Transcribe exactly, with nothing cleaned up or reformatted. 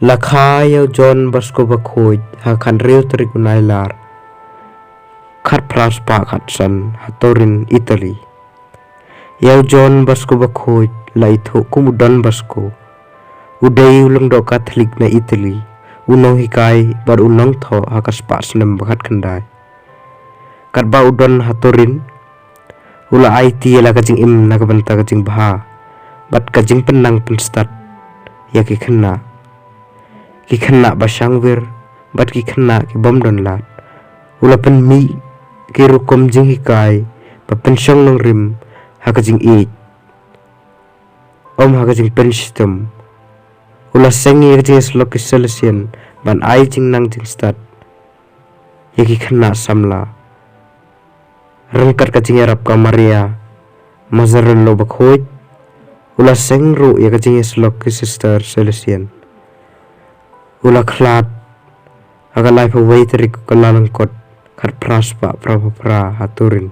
La kha ïa u John Bosco Bakhuid ha ka khathynriew tarik u Nailar, khatphra spah khatsan, ha Turin, Italy. Ïa u John Bosco Bakhuid la ithuh kum u Don Bosco. U dei u lyngdoh Katholik na Italy, u nonghikai bad u nongthoh ha ka spah snem ba khatkhyndai. Katba u don ha Turin, u la aiti ïa la ka jingim na ka bynta ka jingbha bad ka jingpynnang pynstad ïa ki khynnah. Ki khynnah ba shangwir bad ki khynnah ki bym don lad. U la pynmih ki rukom jinghikai ba pynshong nongrim ha ka jingïeit, ym ha ka jingpynshitom. U la seng ïa ka jingïasyllok ki Salesian ban ai jingnang jingstad ïa ki khynnah samla. Ryngkat ka jingïarap ka Maria Mazzarello Bakhuid, u la seng ruh ïa ka jingïasyllok ki Sister Salesian. U la khlad ha ka laiphew wei tarik u Kyllalyngkot, khatphra spah phraphew phra, ha Turin.